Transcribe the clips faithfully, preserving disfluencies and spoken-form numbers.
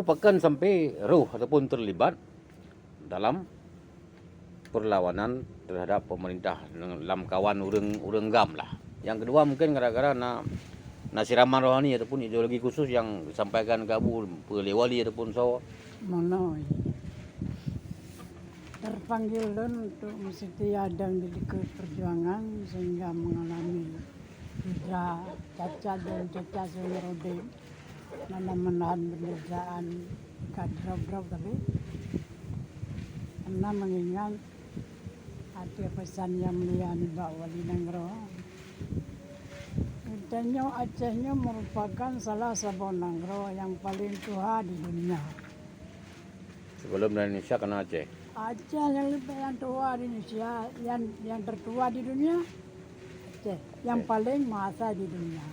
Bahkan sampai roh ataupun terlibat dalam perlawanan terhadap pemerintah lam kawan ureuëng, ureuëng GAM lah. Yang kedua, mungkin gara-gara na, na siraman rohani ataupun ideologi khusus yang disampaikan ke Abu, peue lé wali ataupun soe. Meunoe. Terpanggil lôn untuk meusetia dan di likot perjuangan sehingga mengalami cedera, cacat dan cacat seumur udeb. Dalam menahan penderitaan ka drop-drop tapi, karena mengingat ada pesan yang mulia nibak wali nanggroe. Tanyoe Aceh nyoe merupakan salah saboh nanggroe yang paling tuha di dunia. Sebelum dari Indonesia kena Aceh. Aceh yang lebih yang tua di Indonesia, yang, yang tertua di dunia, Aceh, yang Aceh. Paling mahasai di dunia.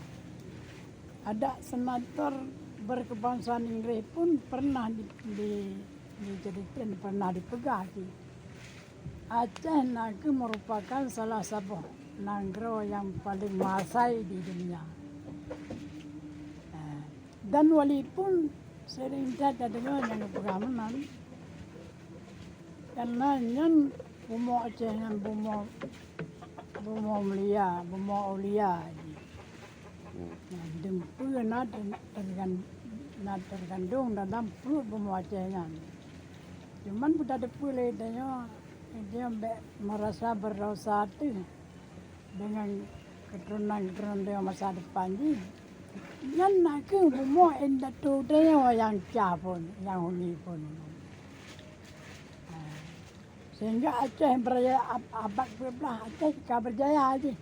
Ada senator berkebangsaan Inggris pun pernah di, di, dijadikan, pernah dipeugah di Aceh na kheueh merupakan salah saboh nanggroe nyang paleng mahasai di dunia. Eh, dan walaupun sering that tadeungoe nyang geupeugah meunan, karena nyan bumoe Aceh nyan bumoe, bumoe mulia, bumoe aulia jih. Nah, dum peue na ter-, tergan-, na tergandong dalam pruet bumoe Aceh nyan. Cuman peue tateupeue lé tanyoe, tanyoe bèk merasa berdosa teuh dengan keturunan-keturunan tanyoe masa depan jih. Nyan na kheueh bumoe indatu tanyoe nyang cah phon, nyang huli phon. Nah, sehingga Aceh berjaya ab-, abad dua belas Aceh ka berjaya jih.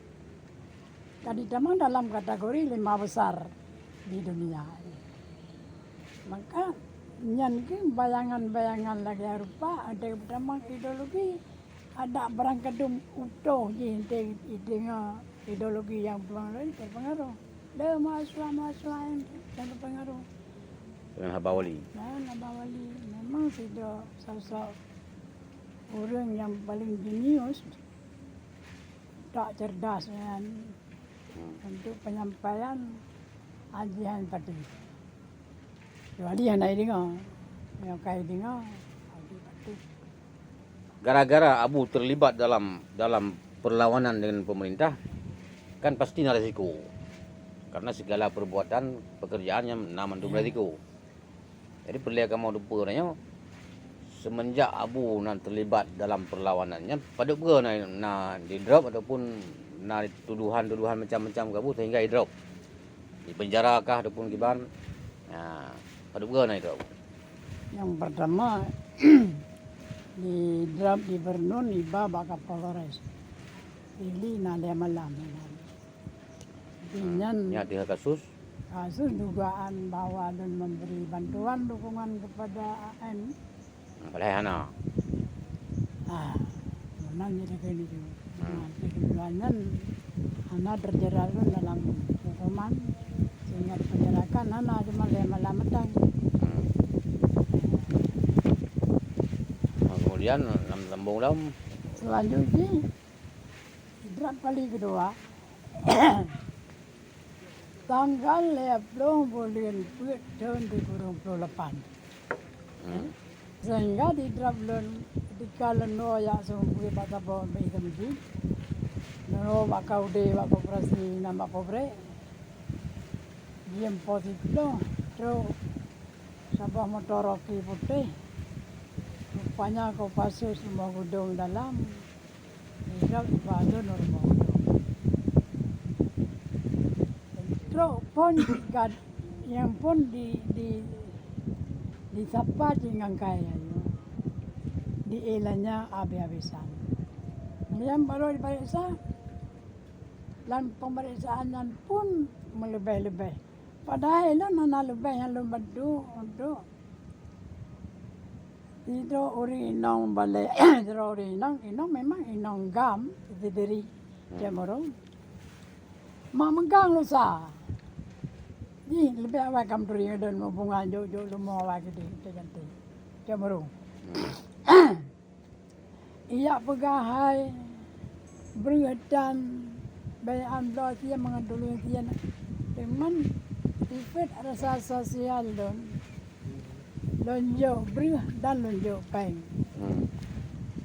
Ka ditamong dalam kategori lima besar di dunia. Maka, nyan kheueh bayangan-bayangan lagèe rupa ada tamong ideologi, ada barang keudeung utoh jih, ente, ente ngon ideologi nyang terpengaruh, terpengaruh. Lé mahasiswa-mahasiswa nyang terpengaruh. Dengan haba wali. Dengan haba wali. Memang sidroe sosok ureueng nyang paleng jenius. Tak cerdas nyan. Hmm. Untuk penyampaian, aji han patuh. Kecuali hana ideungoe. Nyang ka ideungoe, aji patuh. Gara-gara Abu terlibat dalam, dalam perlawanan dengan pemerintah, kan pasti na resiko. Karena segala perbuatan, pekerjaan nyang na mandum, ya, resiko. Jadi, peureulèe kamoe teupeue nyoe, semenjak Abu na terlibat dalam perlawanan nyan, padub goe na, na didrop ataupun na tuduhan-tuduhan macam-macam keu Abu sehingga idrop? Dipenjara kah ataupun kiban? Nah, padub goe na idrop? Nyang pertama, didrop di Bernun, iba bak Kapolres. Dili na lhèe malam. Tapi, hmm, nyan, nyan tiga kasus? Kasus dugaan bahwa lôn memberi bantuan dukungan kepada A M. Hmm, padahai hana. Ah, memang jadi kayak gitu. Hmm. Nah, kebetulan nyan hana terjerat lôn dalam hukuman, sehingga dipenjarakan hana, cuma lhèe malam mantong. Hmm. Nah, kemudian lam lambung lom. Selanjutnya, drop kali kedua. Tanggal lhèe ploh buleuen peuet thôn sikureueng ploh lapan. Hmm. Sehingga didrop lôn, ketika lôn woe jak seumeubeuet bak saboh bak Isa Masjid, lôn woe bak K U D, bak koperasi, nan bak Polres, jeuem po siplôh, trok saboh moto Rocky putéh, rupanya Kopassus rumoh Gudong Dalam. Idrop bak lôn rumoh. Trok phôn gad-, nyang phôn di, di, disapa cit ngon kayèe nyoe. Di ilanya abéh-abésan. Kemudian baru dipareksa, lam pemeriksaan nyan pun meuleubeh-leubeh. Padahai lôn hana leubeh nyang lôn bantu untuk Sidroe ureueng inong balek, sidroe ureueng inong, inong memang inong GAM, Bidiri, hmm, Cot Murong. Mak meugang lusa. Jih, leubeh awai ka meuturi ngon lôn, meubunga jok-jok leumo awai keudeh, cantik-cantik. Cot Murong. Hmm. Ijak peugah hai, breueh tan, bayekan bloe sie mangat tuleueng sie na. Teuma sifeuet rasa sosial lôn, Lôn jok breueh dan lôn jok péng. Hmm.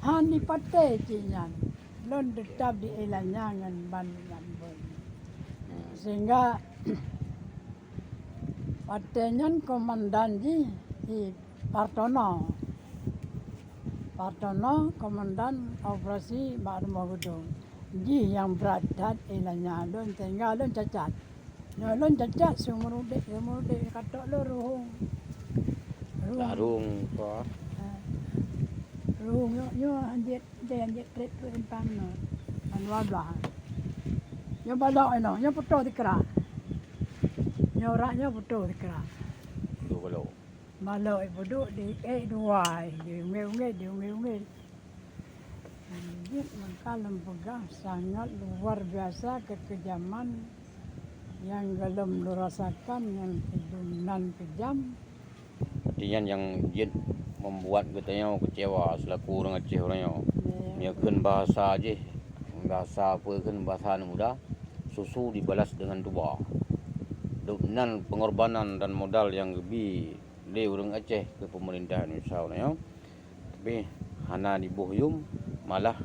Han dipatéh cit nyan, lôn teutab di Elanya ngon ban lam beuet. Hmm. Sehingga watèe nyan komandan jih di Partono. Partono komandan operasi bak rumoh geudong. Jih nyang brat that Elanya lôn, sehingga lôn cacat. Nyoe lôn cacat seumur udép, seumur udép ka trok lôn ruhueng. Ruhueng. Ruhueng ko. Ha. Ruhueng nyoe, nyoe hanjeuet, hanjeuet trép peuet simpang nyoe. Dua blah. Nyoe balok inoe, nyoe putôh sikrak. Nyoe rak nyoe putôh sikrak. Dua balok. Balok peuduek di, eh, dua, eh, di ungét-ungét, di ungét-ungét. Jeuet maka lôn peugah sangat luar biasa keukejaman nyang gohlom lôn rasakan nyang keudum nan keujam. Artinya nyang jeuet membuat geutanyoe kecewa selaku ureuëng Aceh uroe nyoe. Ya. Meunyoe kheun bahasa jih, bahasa peue kheun bahasa aneuk muda, susu dibalas dengan tuba. Dum nan pengorbanan dan modal nyang geubi lé ureuëng Aceh keu pemerintah Indonesia uroe nyoe. Tapi hana diboh yum, malah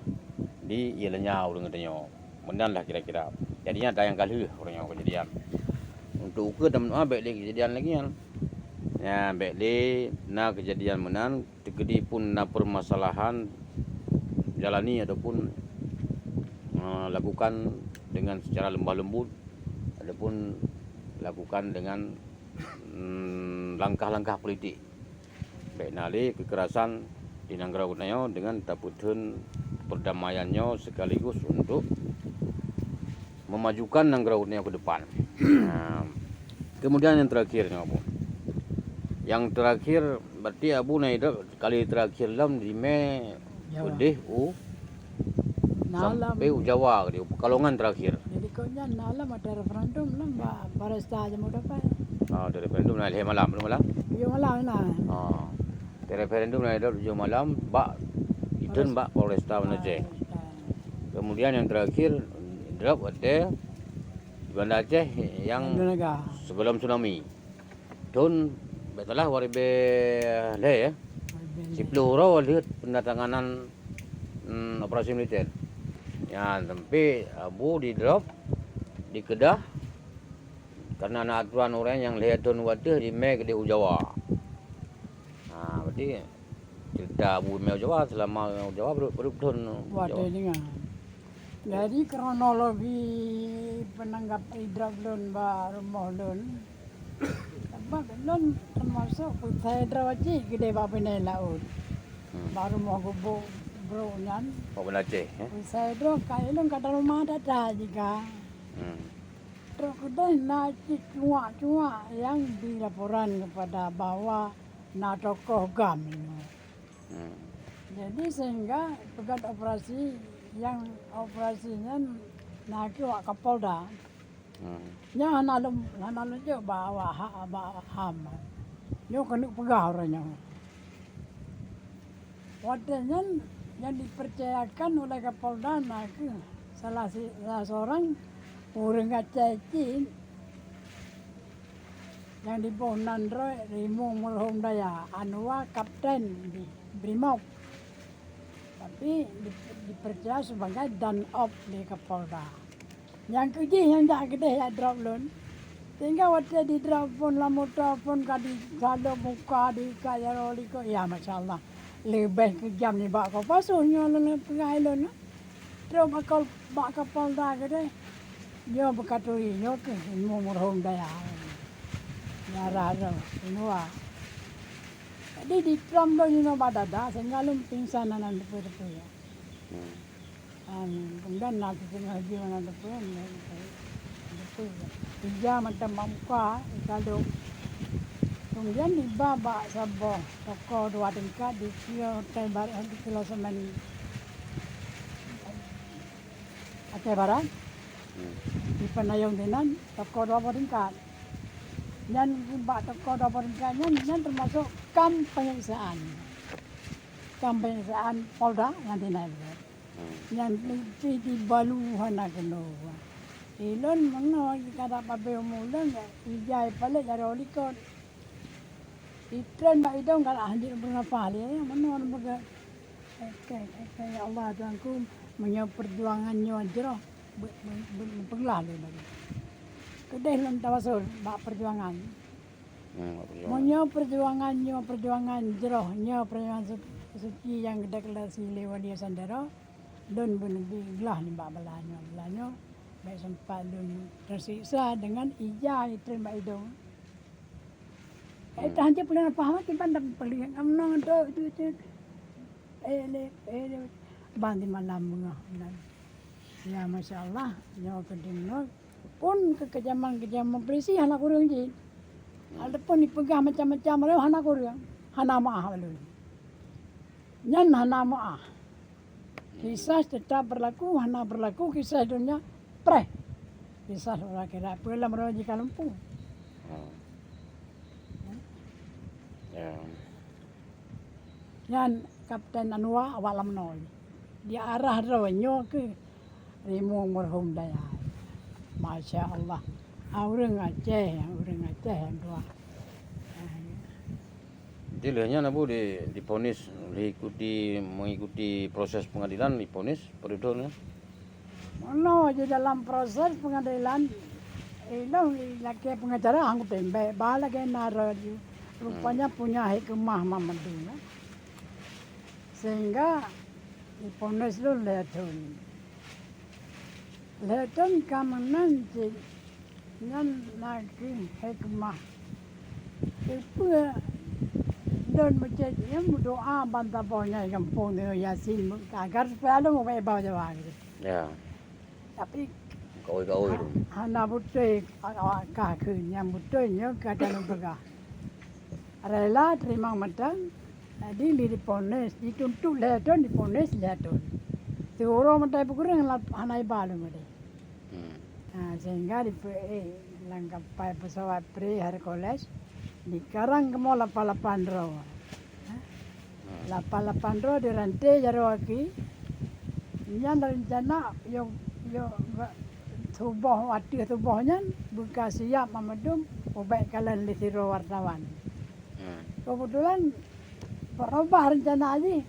di ié leunya ureuëng geutanyoe. Meunan lah kira-kira. Jadi nyan nyang ka lheueh uroe nyoe keujadian. Untuk ukeue teumanoe bék lé keujadian lagée nyan. Nyan bék lé na keujadian meunan, teukeudi pun na permasalahan jalani ataupun, eh, lakukan dengan secara lembah lembut ataupun lakukan dengan, mm, langkah-langkah politik. Bék na lé keukerasan di nanggroe geutanyoe deungon tapeutheun perdamaian nyoe sekaligus untuk memajukan nanggroe geutanyoe ke depan. Nah, kemudian yang terakhir nyoe, Bu. Yang terakhir, berarti Abu na idop kali terakhir lom di Mei. Ya. Keudeh u Na lam sampai u Jawa keudeh, u Pekalongan terakhir. Jadi kok nyan na lam ada referendum lam bak Barista Jammu Dapai. Ah, ada referendum na lhèe malam, lhèe malam? Tujoh malam na. Ah. Ada referendum na lhèe tujoh malam bak iteun Barista. Bak Polresta Banda Aceh. Barista. Kemudian yang terakhir drop watèe di Banda Aceh yang Banda Naga. Sebelum tsunami. Thon, bék salah, dua ribèe lhèe, ya. Dua ribèe lhèe. Siplôh uroe lheueh penandatanganan, mm, operasi militer. Nyan sampai Abu di drop, dikeudah, karena na aturan ureuëng nyang lhèe thon u ateueh di Mei keudeh u Jawa. Ha, berarti cerita Abu Mei u Jawa, selama u Jawa, baru, baru thon u Jawa. Watèe deungoe. Jadi, kronologi peunanggap idrop lôn bak rumoh lôn, sabab lôn teumasok peusai droe cit keudeh bak binéh laôt. Hmm. Bak rumoh gubuk brôk nyan. Bak Banda Aceh, eh? Peusai droe ka ilôn ka teuma that-that jih ka. Hmm. Trok keudeh na cit cuak-cuak nyang dilaporan keupada bahwa na tokoh GAM inoe. Hmm. Jadi, sehingga peugöt operasi, nyang operasi nyan na keuh wak Kapolda. Hmm. Nyan hana lom, hana lom jok bak awak ha-, bak HAM. Nyoe keuneuk peugah uroe nyoe. Watèe nyan nyang dipercayakan oleh Kapolda na keuh salah si, salah seorang ureuëng Aceh cit. Nyang diboh nan droe Rimueng Meureuhôm Daya, Anwa kapten di Brimob. Tapi di, dipercaya sebagai danop di Kapolda. Nyang keujih nyang jak keudeh jak drop lôn. Sehingga watèe di drop phon lam moto phon ka disalok muka, diikat jaroe likot. Ya, masya Allah. Leubeh keujam nibak kopasus nyoe lôn peugah lôn. Trok bak Kol-, bak Kapolda keudeh, nyoe beukaturi, nyoe keuh ilmu meureuhôm daya. Darah droe, iluwa. Jadi, diplom lôn inoe bak dada, sehingga lôn pingsan hana teupeu-teupeu. Hmm. Amin. Kemudian, na siteungoh jih hana teupeu, hana teupeu. Ija mantong bak muka, isalok. Kemudian, iba bak saboh toko dua tingkat di Hotel Bar-, di Kilo Semen. Aceh Barat, hmm, di Peunayong sinan, toko dua boh tingkat. Nyan bak toko dua boh tingkat nyan, nyan teumasok kam penyiksaan. Kam penyiksaan Polda nyan sinan. Hmm. Nyan pih dibalu hana keunoe. Ilôn meunoe jikadak babeh umu lôn, ija ipalek jaroe likot. Itreun bak idong ka hanjeuet beunafah lé, meunoe meuga. Oke, oke, ya Allah, Tuhanku, meunyoe peujuangan nyoe jroh, be-, be-, be-, beuglah lé bagi. Keudeh lôn tawasul bak peujuangan. Hmm, bak peujuangan. Meunyoe peujuangan nyoe peujuangan jroh, nyoe peujuangan su-, suci nyang geudeklarasi lé Wali Sandero, lôn beuneubi glah nibak bala nyoe, bala nyoe, bèk seumpat lôn teusiksa deungon ija itreun bak idong. Eh, tahan cit peuleueh paham, kiban dam peuleueh, am nong tu, tu, tu. Eh, le, eh, le. Ban di malam beungoh, dan. Ya, masya Allah, nyoe keudeungoe. Pun keu keujaman-keujaman polisi hana kureueng jih. Ataupun ipeugah macam-macam lom hana kureueng, hana meu'ah lom. Nyan hana meu'ah. Kisas tetap berlaku, hana berlaku kisas dunia, preh. Kisas uroe akhirat, peue lam uroe jih ka lumpu. Hmm. Ya. Nyan Kapten Anwar awak lam nol. Di arah droe nyoe keuh rimueng meuruhom dayah. Masya Allah. Ah, ureueng Aceh, ureueng Aceh nyang dua. Ah, ya. Jadi lheueh nyan Abu di, diponis lheueh ikuti, mengikuti proses pengadilan, diponis, padum thon nyan? Meunoe di dalam proses pengadilan, ilôn lakèe pengacara hana kutembak, ba lagèe na rot ju. Rupanya punya hikmah Mamadun, eh. Sehingga diponis lôn lhèe thon. Lhèe thon ka meunan cit, nyan na kheueh hikmah. Keupeue lôn meucit nyan meudoa ban saboh nyang gampông deungon Yasin, agar supaya lôn ubak iba Jawa gitu. Ya. Tapi gaôi-gaôi tu. Hana beutôi awak kah kheun, nyang beutôi nyoe ka lôn peugah. Rela teurimong mantong, jadi lé diponis, dituntut lhèe thon, diponis lhèe thon. Siuroe mantong peukureueng hana iba lom tadi. Hmm. Ha, sehingga dipeu-, eh, lam kapai pesawat pre Hercules, dikarang kamoe lapan-lapan droe. Ha? Hmm. Lapan-lapan droe dirante jaroe aki. Nyan rencana yo, yo, suboh, ateueh suboh nyan beuka siap Mamadun ubak kalon lé sidroe wartawan. Hmm. Keubeutulan peurubah rencana jih.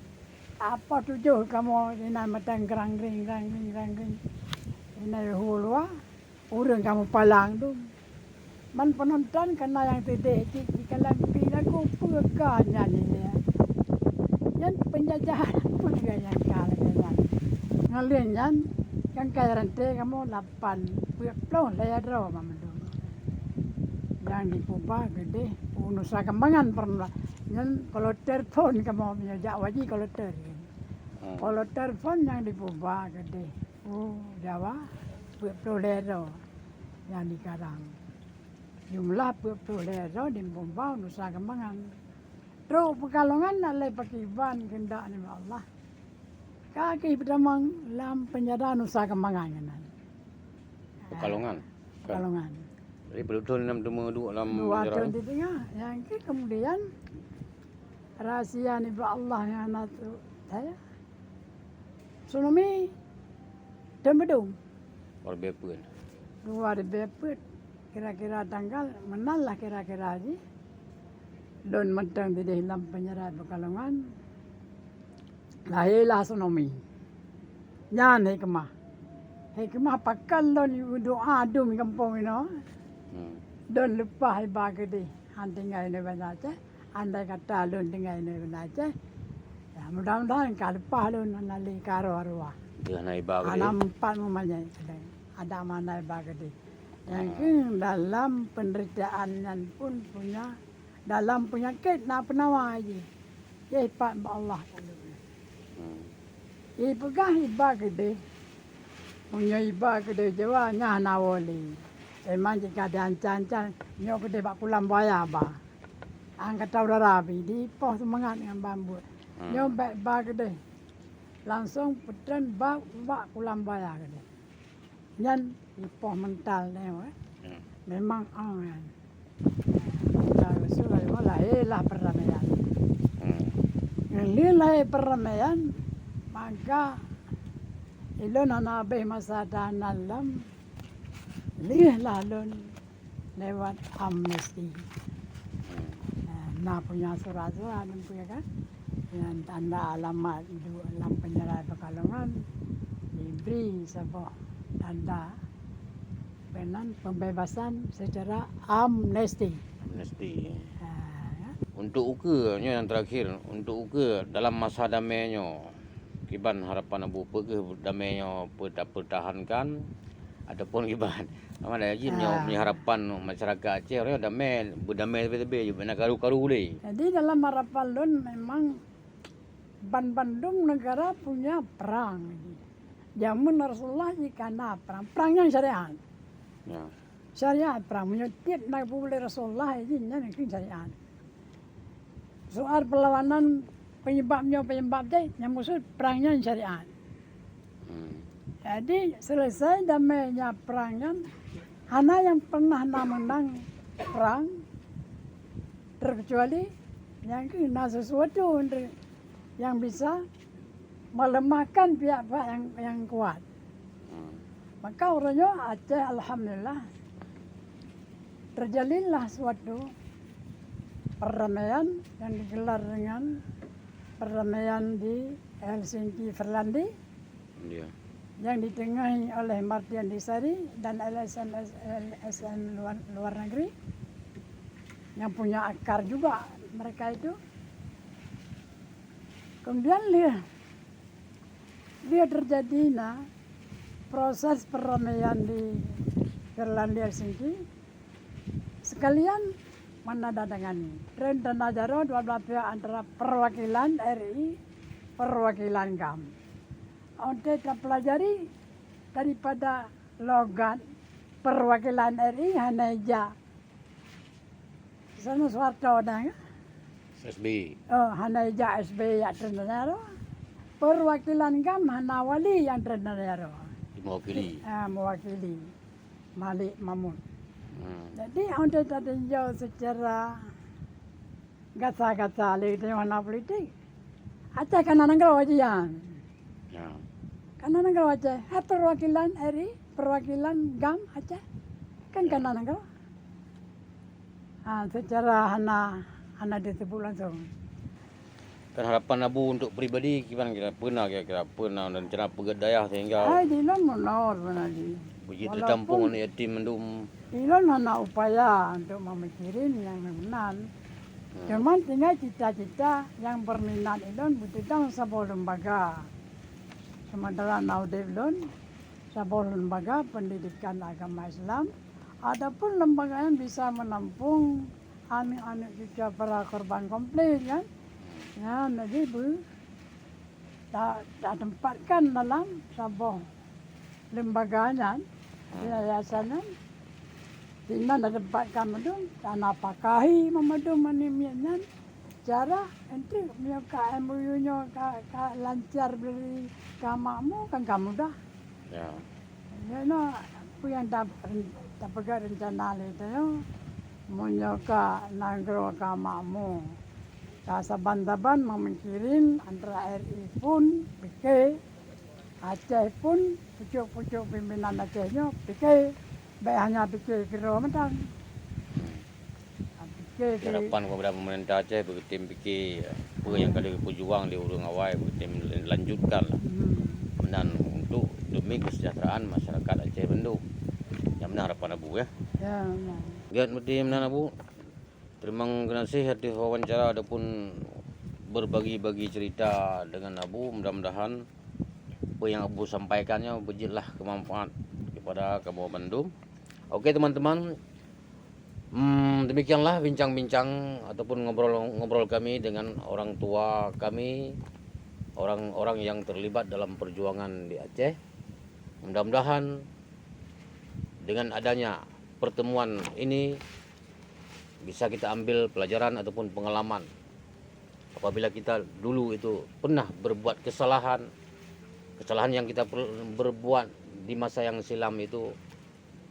Apa tujoh kamoe inan mantong grang-gring, grang-gring, grang-gring. Inan hu luwa, ureueng kamoe palang dum. Man peunonton ka na nyang teudeh cit jikalon pi lagu peue ka nyan nyan. Nyan peunjajahan peue nyang ka lagèe nyan. Ngon lheueh nyan, kan ka rante kamoe lapan peuet ploh lhèe droe Mamadun. Nyang dipeuba keudeh u Nusa Kambangan pernah. Nyan kalau telepon kamoe meunyoe jak Waji kalau telepon. Hmm. Kalau telepon nyang dipeuba keudeh u Jawa, peuet ploh lhèe droe nyang dikarang. Jumlah peuet ploh lhèe droe dipeuba u Nusa Kambangan. Trok Peukalongan na lé pakriban keuheundak nibak Allah. Ka kheueh peutamong lam peunjara Nusa Kambangan keunan. Peukalongan? Peukalongan. Jadi, padum thon nyan teuma duek lam peunjara? Dua thon di teungoh. Nyang keu kemudian, rahsia nibak Allah nyang na tu, saya. Tsunami, thon padum? Dua ribèe peuet. Dua ribèe peuet. Kira-kira tanggal, meunan lah kira-kira jih. Lôn mantong sideh lam peunjara Peukalongan. Lahé lah tsunami. Nyan hikmah. Hikmah pakon lôn doa dum gampông inoe. Hmm. Lôn leupah iba keudeh, han tinggai inoe Banda Aceh. Andai kata lôn tinggai inoe Banda Aceh, ya, mudah-mudahan ka leupah lôn hana lé ka roh arwah. Hana iba keudeh. Hana meupat meumanyai keudeh. Adak hana iba keudeh. Nyang keuh dalam peunderitaan nyan pun punya Dalam peunyakét na peunawa jih. Jih pat bak Allah talu. Hmm. Ipeugah iba keudeh. Meunyoe iba keudeh Jawa nyan hana woe lé. Memang jih ka diancam-ancam, nyoe keudeh bak kulam buaya ba. Angkatan udara pi dipoh seumangat ngon bambu. Hmm. Nyoe bèk ba keudeh. Langsong peutreun ba bak kulam buaya keudeh. Nyan ipoh mental nyoe, eh. Ya. Memang, ah, nyan. Nah, Rasul Allah lahé lah peuramaian. Hmm. Ngon lheueh lahé peuramaian, maka ilôn hana habéh masa tahanan lom, lheueh lah lôn lewat amnesti. Hmm. Nah, Na punya surat-surat, nampak kan? Yang tanda alamat hidup lam penjara Pekalongan, diberi saboh tanda penan pembebasan secara amnesti. Amnesti. Ha, ya. Untuk ukeue, nyoe yang terakhir, untuk ukeue dalam masa damai nyoe, kiban harapan Abu, peue kheueh damai nyoe peu-, tapeutahankan ataupun kiban? Amat dah jim nyoe, ah, punya harapan masyarakat Aceh, orang damai, beudamai teubiet-teubiet, beu na karu-karu lé. Jadi dalam harapan lôn memang ban-, bandum negara punya perang. Jameun Rasulullah jih ka na perang, perang nyang syariat. Ya. Syariat perang, meunyoe tiep na geupeugah lé Rasulullah, jih nyan keuh syariat. Soal perlawanan penyebab nyoe, penyebab jih, nyang maksud perang nyan syariat. Hmm. Jadi, selesai damai nyan perang nyan, hana nyang pernah na meunang perang, terkecuali nyang keuh na sesuatu nyang bisa melemahkan pihak-pihak nyang, nyang kuat. Hmm. Maka uroe nyoe Aceh, alhamdulillah, terjalinlah suatu perdamaian yang digelar dengan perdamaian di Helsinki, Finlandia, iya, yang ditengahi oleh Martien Di Sari dan L S M, L S M luar, luar negeri yang punya akar juga mereka itu. Kemudian lé, lé terjadi na proses perdamaian di Finlandia, Helsinki, sekalian menandatangani tren tanda jaroe dua belah pihak antara perwakilan R I, perwakilan GAM. Untuk tapelajari daripada logat perwakilan R I hana ija. Soe nyoe Soeharto dang, ya? S B Y. Oh, hana ija S B Y jak tren tanda jaroe. Perwakilan GAM hana wali nyang tren tanda jaroe. Mewakili. Ah, mewakili. Malik Mahmud. Hmm. Jadi, untuk tatinjau secara gata-gata lé geutanyoe hana politik, Aceh ka na nanggroe jih nyan. Ya. Ka na nanggroe Aceh. Hai perwakilan R I, perwakilan GAM Aceh. Kan ka na nanggroe. Ha, secara hana, hana disebut langsung. Kan harapan Abu untuk pribadi, kiban kira, peue na kira-kira, peue na rencana peugét dayah sehingga hai, di lôn munor beuna jih. Beuji teutampueng aneuk yatim mandum. Ilôn hana upaya untuk memikirin nyang meunan. Hmm. Cuman tinggai cita-cita nyang berminat ilôn beutudang saboh lembaga. Sementara na udeb lôn, saboh lembaga pendidikan agama Islam, ataupun lembaga yang bisa menampung aneuk-aneuk cucu para korban konflik kan. Nyan jadi beu ta-, tatempatkan dalam saboh lembaga nyan, hmm, yayasan nyan. Sinan tatempatkan mandum, tana pakahi mandum aneuk miet nyan. Cara enteuk meunyoe ka M O U nyoe ka, ka lancar bri ka makmu kan ka mudah. Ya. Nyoe peue nyang ta-, tapeugah rencana lé tanyoe, meunyoe ka nanggroe ka makmu, ka saban-saban meumikirin antara R I pun pike, Aceh pun pucuk-pucuk pimpinan Aceh nyoe pike, bék hanya pike keudroe mantong. Pike di harapan kepada pemerintah Aceh beutem pike peue nyang ka geupeujuang lé ureuëng awai beutem lanjutkan lah. Hmm. Meunan untuk demi kesejahteraan masyarakat Aceh bandum. Nyang meunan harapan Abu, ya. Ya, ya. Gét meuti meunan Abu. Terima kasih atas wawancara ataupun berbagi-bagi cerita dengan Abu. Mudah-mudahan apa yang Abu sampaikan nyoe beujeuet lah keumanfaat kepada kamoe bandum. Oke, teman-teman, hmm, demikianlah bincang-bincang ataupun ngobrol-ngobrol kami dengan orang tua kami, orang-orang yang terlibat dalam perjuangan di Aceh. Mudah-mudahan dengan adanya pertemuan ini bisa kita ambil pelajaran ataupun pengalaman. Apabila kita dulu itu pernah berbuat kesalahan, kesalahan yang kita per-, berbuat di masa yang silam itu,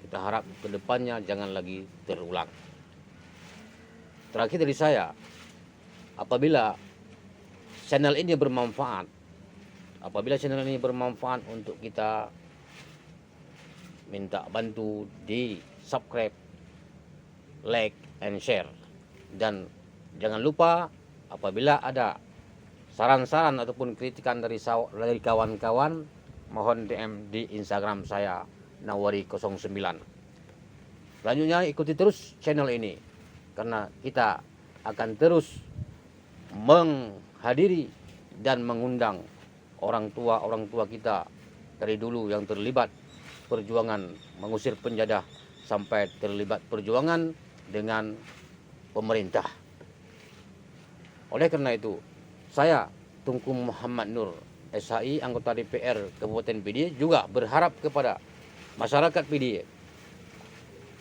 kita harap ke depannya jangan lagi terulang. Terakhir dari saya, apabila channel ini bermanfaat, apabila channel ini bermanfaat untuk kita, minta bantu di subscribe, like, and share, dan Jangan lupa, apabila ada saran-saran ataupun kritikan dari saw-, dari kawan-kawan, mohon D M di Instagram saya, Nawari kosong sembilan. Selanjutnya, ikuti terus channel ini, karena kita akan terus menghadiri dan mengundang orang tua-orang tua kita dari dulu yang terlibat perjuangan mengusir penjadah sampai terlibat perjuangan dengan pemerintah. Oleh karena itu, saya, Teungku Muhammad Nur, S H I, anggota D P R Kabupaten Pidie, juga berharap kepada masyarakat Pidie,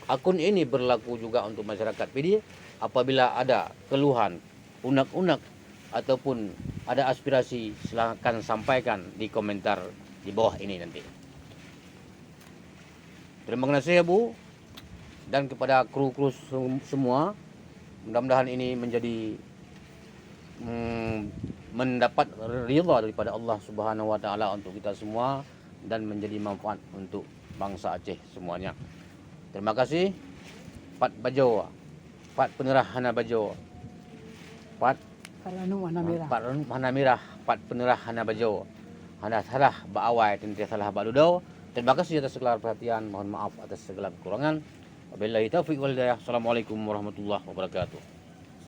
akun ini berlaku juga untuk masyarakat Pidie, apabila ada keluhan, unek-unek, ataupun ada aspirasi, silakan sampaikan di komentar di bawah ini nanti. Terima kasih, ya, Bu, dan kepada kru-kru sem-, semua. Mudah-mudahan ini menjadi, mm, mendapat ridha daripada Allah Subhanahu wa Taala untuk kita semua dan menjadi manfaat untuk bangsa Aceh semuanya. Terima kasih. Pat bajoe, pat peuneurah hana bajoe. Pat Pat ranup hana mirah. Pat ranup hana mirah, pat peuneurah hana bajoe. Hana salah bak awai, teuntée salah bak dudoe. Terima kasih atas segala perhatian. Mohon maaf atas segala kekurangan. Wabillahi taufiq wal hidayah. Assalamualaikum warahmatullahi wabarakatuh.